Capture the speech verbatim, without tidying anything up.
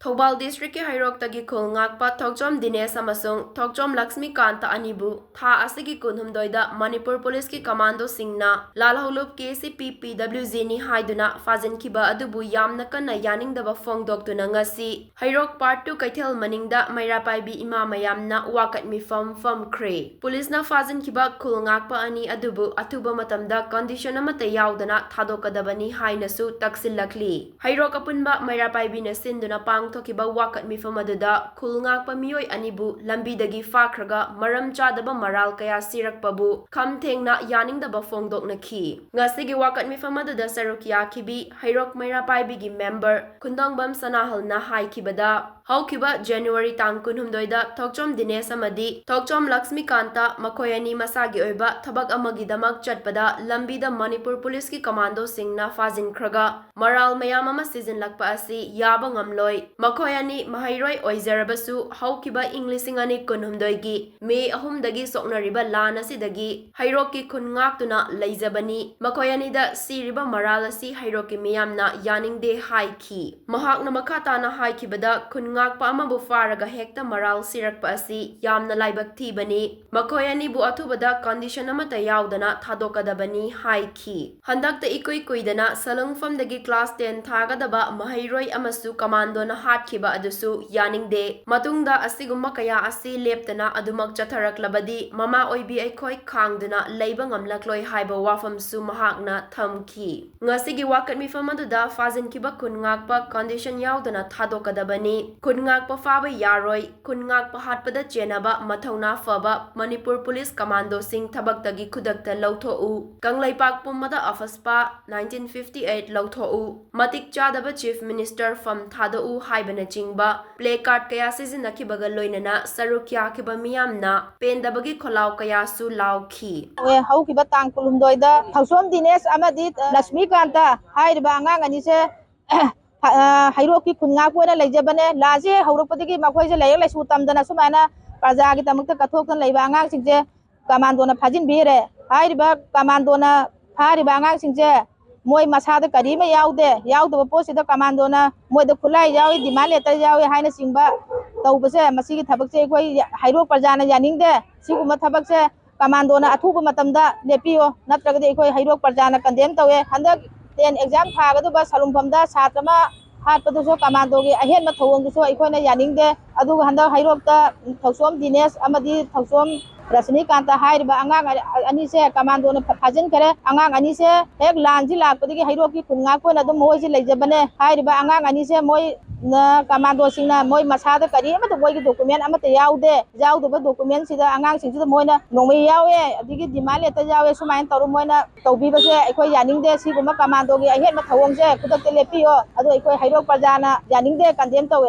ꯊꯧꯕꯥꯜ ꯗꯤꯁꯇ꯭ꯔꯤꯛꯀꯤ ꯍꯩꯔꯣꯛꯇꯒꯤ ꯈꯨꯜ ꯉꯥꯛꯄ ꯊꯣꯛꯆꯣꯝ ꯗꯤꯅꯦꯁ ꯑꯃꯁꯨꯡ ꯊꯣꯛꯆꯣꯝ ꯂꯛꯁꯃꯤꯀꯥꯟꯇ ꯑꯅꯤꯕꯨ ꯊꯥ ꯑꯁꯤꯒꯤ ꯀꯨꯟꯍꯨꯝꯗꯣꯏꯗ ꯃꯅꯤꯄꯨꯔ ꯄꯨꯂꯤꯁꯀꯤ ꯀꯃꯥꯟꯗꯣꯁꯤꯡꯅ ꯂꯥꯜꯍꯧꯂꯨꯞ ꯀꯦ ꯁꯤ ꯄꯤ ꯄꯤ ꯗꯕ꯭ꯂꯤꯎ ꯖꯤꯅꯤ ꯍꯥꯏꯗꯨꯅ ꯐꯥꯖꯤꯟꯈꯤꯕ ꯑꯗꯨꯕꯨ ꯌꯥꯝꯅ ꯀꯟꯅ ꯌꯥꯅꯤꯡꯗꯕ ꯐꯣꯡꯗꯣꯛꯇꯨꯅ ꯉꯁꯤ ꯍꯩꯔꯣꯛ ꯄꯥꯔꯠ ꯇꯨ ꯀꯩꯊꯦꯜ ꯃꯅꯤꯡꯗ ꯃꯩꯔꯥ ꯄꯥꯏꯕꯤ ꯏꯃꯥ ꯃꯌꯥꯝꯅ ꯋꯥꯀꯠ ꯃꯤꯐꯝ ꯐꯝꯈ꯭ꯔꯦ꯫ ꯄꯨꯂꯤꯁꯅ ꯐꯥꯖꯤꯟꯈꯤꯕ ꯈꯨꯜ ꯉꯥꯛꯄ ꯑꯅꯤ ꯑꯗꯨꯕꯨ ꯑꯊꯨꯕ ꯃꯇꯝꯗ ꯀꯟꯗꯤꯁꯟ ꯑꯃꯠꯇ ꯌꯥꯎꯗꯅ ꯊꯥꯗꯣꯛꯀꯗꯕꯅꯤ ꯍꯥꯏꯅꯁꯨ ꯇꯛꯁꯤꯜꯂꯛꯂꯤ꯫ ꯍꯩꯔꯣꯛ ꯑꯄꯨꯟꯕ ꯃꯩꯔꯥ ꯄꯥꯏꯕꯤꯅ ꯁꯤꯟꯗꯨꯅ ꯄꯥꯡꯊꯣꯛꯈꯤꯕ ꯋꯥꯀꯠ ꯃꯤꯐꯝ ꯑꯗꯨꯗ ꯈꯨꯜ ꯉꯥꯛꯄ ꯃꯤꯑꯣꯏ ꯑꯅꯤꯕꯨ ꯂꯝꯕꯤꯗꯒꯤ ꯐꯥꯈ꯭ꯔꯒ ꯃꯔꯝ ꯆꯥꯗꯕ ꯃꯔꯥꯜ ꯀꯌꯥ ꯁꯤꯔꯛꯄꯕꯨ ꯈꯝ ꯊꯦꯡꯅ ꯌꯥꯅꯤꯡꯗꯕ ꯐꯣꯡꯗꯣꯛꯅꯈꯤ꯫ ꯉꯁꯤꯒꯤ ꯋꯥꯀꯠ ꯃꯤꯐꯝ ꯑꯗꯨꯗ ꯁꯔꯨꯛ ꯌꯥꯈꯤꯕꯤ ꯍꯩꯔꯣꯛ ꯃꯩꯔꯥ ꯄꯥꯏꯕꯤꯒꯤ ꯃꯦꯝꯕꯔ ꯈꯨꯟꯗꯣꯡꯕꯝ ꯁꯅꯥꯍꯜꯅ ꯍꯥꯏꯈꯤꯕꯗ, ꯍꯧꯈꯤꯕ ꯖꯅꯋꯥꯔꯤ ꯇꯥꯡ ꯀꯨꯟꯍꯨꯝꯗꯣꯏꯗ ꯊꯣꯛꯆꯣꯝ ꯗꯤꯅꯦꯁ ꯑꯃꯗꯤ ꯊꯣꯛꯆꯣꯝ ꯂꯛꯁꯃꯤꯀꯥꯟꯇ ꯃꯈꯣꯏ ꯑꯅꯤ ꯃꯁꯥꯒꯤ ꯑꯣꯏꯕ ꯊꯕꯛ ꯑꯃꯒꯤꯗꯃꯛ ꯆꯠꯄꯗ ꯂꯝꯕꯤꯗ ꯃꯅꯤꯄꯨꯔ ꯄꯨꯂꯤꯁꯀꯤ ꯀꯃꯥꯟꯗꯣꯁꯤꯡꯅ ꯐꯥꯖꯤꯟꯈ꯭ꯔꯒ ꯃꯔꯥꯜ ꯃꯌꯥꯝ ꯑꯃ ꯁꯤꯖꯤꯟꯂꯛꯄ ꯑꯁꯤ ꯌꯥꯕ ꯉꯝꯂꯣꯏ꯫ ꯃꯈꯣꯏ ꯑꯅꯤ ꯃꯍꯩꯔꯣꯏ ꯑꯣꯏꯖꯔꯕꯁꯨ ꯍꯧꯈꯤꯕ ꯏꯪ ꯂꯤꯁꯤꯡ ꯑꯅꯤ ꯀꯨꯟꯍꯨꯝꯗꯣꯏꯒꯤ ꯃꯦ ꯑꯍꯨꯝꯗꯒꯤ ꯁꯣꯛꯅꯔꯤꯕ ꯂꯥꯟ ꯑꯁꯤꯗꯒꯤ ꯍꯩꯔꯣꯛꯀꯤ ꯈꯨꯟ ꯉꯥꯛꯇꯨꯅ ꯂꯩꯖꯕꯅꯤ꯫ ꯃꯈꯣꯏ ꯑꯅꯤꯗ ꯁꯤꯔꯤꯕ ꯃꯔꯥꯜ ꯑꯁꯤ ꯍꯩꯔꯣꯛꯀꯤ ꯃꯤꯌꯥꯝꯅ ꯌꯥꯅꯤꯡꯗꯦ ꯍꯥꯏꯈꯤ꯫ ꯃꯍꯥꯛꯅ ꯃꯈꯥ ꯇꯥꯅ ꯍꯥꯏꯈꯤꯕꯗ, ꯈꯨꯟ ꯉꯥꯛꯄ ꯑꯃꯕꯨ ꯐꯥꯔꯒ ꯍꯦꯛꯇ ꯃꯔꯥꯜ ꯁꯤꯔꯛꯄ ꯑꯁꯤ ꯌꯥꯝꯅ ꯂꯥꯏꯕꯛ ꯊꯤꯕꯅꯤ꯫ ꯃꯈꯣꯏ ꯑꯅꯤꯕꯨ ꯑꯊꯨꯕꯗ ꯀꯟꯗꯤꯁꯟ ꯑꯃꯠꯇ ꯌꯥꯎꯗꯅ ꯊꯥꯗꯣꯛꯀꯗꯕꯅꯤ ꯍꯥꯏꯈꯤ꯫ ꯍꯟꯗꯛꯇ ꯏꯀꯨꯏ ꯀꯨꯏꯗꯅ ꯁꯂꯨꯡꯐꯝꯗꯒꯤ ꯀ꯭ꯂꯥꯁ ꯇꯦꯟ ꯊꯥꯒꯗꯕ ꯃꯍꯩꯔꯣꯏ ꯑꯃꯁꯨ ꯀꯃꯥꯟꯗꯣꯅ ꯍꯥꯠꯈꯤꯕ ꯑꯗꯨꯁꯨ ꯌꯥꯅꯤꯡꯗꯦ꯫ ꯃꯇꯨꯡꯗ ꯑꯁꯤꯒꯨꯝꯕ ꯀꯌꯥ ꯑꯁꯤ ꯂꯦꯞꯇꯅ ꯑꯗꯨꯃꯛ ꯆꯠꯊꯔꯛꯂꯕꯗꯤ ꯃꯃꯥ ꯑꯣꯏꯕꯤ ꯑꯩꯈꯣꯏ ꯈꯥꯡꯗꯨꯅ ꯂꯩꯕ ꯉꯝꯂꯛꯂꯣꯏ ꯍꯥꯏꯕ ꯋꯥꯐꯝꯁꯨ ꯃꯍꯥꯛꯅ ꯊꯝꯈꯤ꯫ ꯉꯁꯤꯒꯤ ꯋꯥꯀꯠ ꯃꯤꯐꯝ ꯑꯗꯨꯗ ꯐꯥꯖꯤꯟꯈꯤꯕ ꯈꯨꯟ ꯉꯥꯛꯄ ꯀꯟꯗꯤꯁꯟ ꯌꯥꯎꯗꯅ ꯊꯥꯗꯣꯛꯀꯗꯕꯅꯤ꯫ ꯈꯨꯟ ꯉꯥꯛꯄ ꯐꯥꯕ ꯌꯥꯔꯣꯏ꯫ ꯈꯨꯟ ꯉꯥꯛꯄ ꯍꯥꯠꯄꯗ ꯆꯦꯟꯅꯕ ꯃꯊꯧꯅꯥ ꯐꯕ ꯃꯅꯤꯄꯨꯔ ꯄꯨꯂꯤꯁ ꯀꯃꯥꯟꯗꯣꯁꯤꯡ ꯊꯕꯛꯇꯒꯤ ꯈꯨꯗꯛꯇ ꯂꯧꯊꯣꯛꯎ꯫ ꯀꯪꯂꯩꯄꯥꯛ ꯄꯨꯝꯕꯗ ꯑꯐꯁꯄꯥ nineteen fifty eight ꯂꯧꯊꯣꯛꯎ꯫ ꯃꯇꯤꯛ ꯆꯥꯗꯕ ꯆꯤꯐ ꯃꯤꯅꯤꯁꯇꯔ ꯐꯝ ꯊꯥꯗꯣꯛꯎ ꯍꯥꯏꯕꯅꯆꯤꯡꯕ ꯄ꯭ꯂꯦ ꯀꯥꯔꯗ ꯀꯌꯥ ꯁꯤꯖꯤꯟꯅꯈꯤꯕꯒ ꯂꯣꯏꯅꯅ ꯁꯔꯨꯛ ꯌꯥꯈꯤꯕ ꯃꯤꯌꯥꯝꯅ ꯄꯦꯟꯗꯕꯒꯤ ꯈꯣꯜꯂꯥꯎ ꯀꯌꯥꯁꯨ ꯂꯥꯎꯈꯤ꯫ ꯍꯧꯈꯤꯕ ꯇꯥꯡ ꯀꯨꯟꯍꯨꯝꯗꯣꯏꯗ ꯊꯧꯁꯣꯝ ꯗꯤꯅꯦꯁ ꯑꯃꯗꯤ ꯂꯛꯁꯃꯤꯀꯥꯟꯇ ꯍꯥꯏꯔꯤꯕ ꯑꯉꯥꯡ ꯑꯅꯤꯁꯦ ꯍꯩꯔꯣꯛꯀꯤ ꯈꯨꯟ ꯉꯥꯛꯄ ꯑꯣꯏꯅ ꯂꯩꯖꯕꯅꯦ꯫ ꯂꯥꯟꯁꯦ ꯍꯧꯔꯛꯄꯗꯒꯤ ꯃꯈꯣꯏꯁꯦ ꯂꯥꯏꯔꯤꯛ ꯂꯥꯏꯁꯨ ꯇꯝꯗꯅ ꯁꯨꯃꯥꯏꯅ ꯄ꯭ꯔꯖꯥꯒꯤꯗꯃꯛꯇ ꯀꯠꯊꯣꯛꯇꯅ ꯂꯩꯕ ꯑꯉꯥꯡꯁꯤꯡꯁꯦ ꯀꯃꯥꯟꯗꯣꯅ ꯐꯥꯖꯤꯟꯕꯤꯔꯦ꯫ ꯍꯥꯏꯔꯤꯕ ꯀꯃꯥꯟꯗꯣꯅ ꯐꯥꯔꯤꯕ ꯑꯉꯥꯡꯁꯤꯡꯁꯦ ꯃꯣꯏ ꯃꯁꯥꯗ ꯀꯔꯤ ꯑꯃ ꯌꯥꯎꯗꯦ꯫ ꯌꯥꯎꯗꯕ ꯄꯣꯠꯁꯤꯗ ꯀꯃꯥꯟꯗꯣꯅ ꯃꯣꯏꯗ ꯈꯨꯠꯂꯥꯏ ꯌꯥꯎꯏ, ꯗꯤꯃꯥꯟ ꯂꯦꯇꯔ ꯌꯥꯎꯏ ꯍꯥꯏꯅꯆꯤꯡꯕ ꯇꯧꯕꯁꯦ, ꯃꯁꯤꯒꯤ ꯊꯕꯛꯁꯦ ꯑꯩꯈꯣꯏ ꯍꯩꯔꯣꯛ ꯄ꯭ꯔꯖꯥꯅ ꯌꯥꯅꯤꯡꯗꯦ꯫ ꯁꯤꯒꯨꯝꯕ ꯊꯕꯛꯁꯦ ꯀꯃꯥꯟꯗꯣꯅ ꯑꯊꯨꯕ ꯃꯇꯝꯗ ꯂꯦꯞꯄꯤꯌꯣ, ꯅꯠꯇ꯭ꯔꯒꯗꯤ ꯑꯩꯈꯣꯏ ꯍꯩꯔꯣꯛ ꯄ꯭ꯔꯖꯥꯅ ꯀꯟꯗꯦꯝ ꯇꯧꯋꯦ꯫ ꯍꯟꯗꯛ ꯇꯦꯟ ꯑꯦꯛꯖꯥꯝ ꯊꯥꯒꯗꯕ ꯁꯂꯨꯡꯐꯝꯗ ꯁꯥꯇ꯭ꯔ ꯑꯃ ꯍꯥꯠꯄꯗꯨꯁꯨ ꯀꯃꯥꯟꯗꯣꯒꯤ ꯑꯍꯦꯟꯕ ꯊꯧꯑꯣꯡꯗꯨꯁꯨ ꯑꯩꯈꯣꯏꯅ ꯌꯥꯅꯤꯡꯗꯦ꯫ ꯑꯗꯨꯒ ꯍꯟꯗꯛ ꯍꯩꯔꯣꯛꯇ ꯊꯧꯁꯣꯝ ꯗꯤꯅꯦꯁ ꯑꯃꯗꯤ ꯊꯧꯁꯣꯝ ꯔꯁꯅꯤꯀꯥꯟꯇ ꯍꯥꯏꯔꯤꯕ ꯑꯉꯥꯡ ꯑꯅꯤꯁꯦ ꯀꯃꯥꯟꯗꯣꯅ ꯐꯥꯖꯤꯟꯈꯔꯦ꯫ ꯑꯉꯥꯡ ꯑꯅꯤꯁꯦ ꯍꯦꯛ ꯂꯥꯟꯁꯤ ꯂꯥꯛꯄꯗꯒꯤ ꯍꯩꯔꯣꯛꯀꯤ ꯈꯨꯟ ꯉꯥꯛꯄ ꯑꯣꯏꯅ ꯑꯗꯨꯝ ꯃꯣꯏꯁꯤ ꯂꯩꯖꯕꯅꯦ꯫ ꯍꯥꯏꯔꯤꯕ ꯑꯉꯥꯡ ꯑꯅꯤꯁꯦ ꯃꯣꯏꯅ, ꯀꯃꯥꯟꯗꯣꯁꯤꯡꯅ ꯃꯣꯏ ꯃꯁꯥꯗ ꯀꯔꯤꯃꯠꯇ ꯃꯣꯏꯒꯤ ꯗꯣꯀꯨꯃꯦꯟ ꯑꯃꯠꯇ ꯌꯥꯎꯗꯦ꯫ ꯌꯥꯎꯗꯕ ꯗꯣꯀꯨꯃꯦꯟꯁꯤꯗ ꯑꯉꯥꯡꯁꯤꯡꯁꯤꯗ ꯃꯣꯏꯅ ꯅꯣꯡꯃꯩ ꯌꯥꯎꯋꯦ, ꯑꯗꯒꯤ ꯗꯤꯃꯥꯟ ꯂꯦꯇꯔ ꯌꯥꯎꯋꯦ, ꯁꯨꯃꯥꯏꯅ ꯇꯧꯔ ꯃꯣꯏꯅ ꯇꯧꯕꯤꯕꯁꯦ ꯑꯩꯈꯣꯏ ꯌꯥꯅꯤꯡꯗꯦ꯫ ꯁꯤꯒꯨꯝꯕ ꯀꯃꯥꯟꯗꯣꯒꯤ ꯑꯍꯦꯟꯕ ꯊꯧꯑꯣꯡꯁꯦ ꯈꯨꯗꯛꯇ ꯂꯦꯞꯄꯤꯌꯣ꯫ ꯑꯗꯣ ꯑꯩꯈꯣꯏ ꯍꯩꯔꯣꯛ ꯄ꯭ꯔꯖꯥꯅ ꯌꯥꯅꯤꯡꯗꯦ, ꯀꯟꯗꯦꯝ ꯇꯧꯋꯦ꯫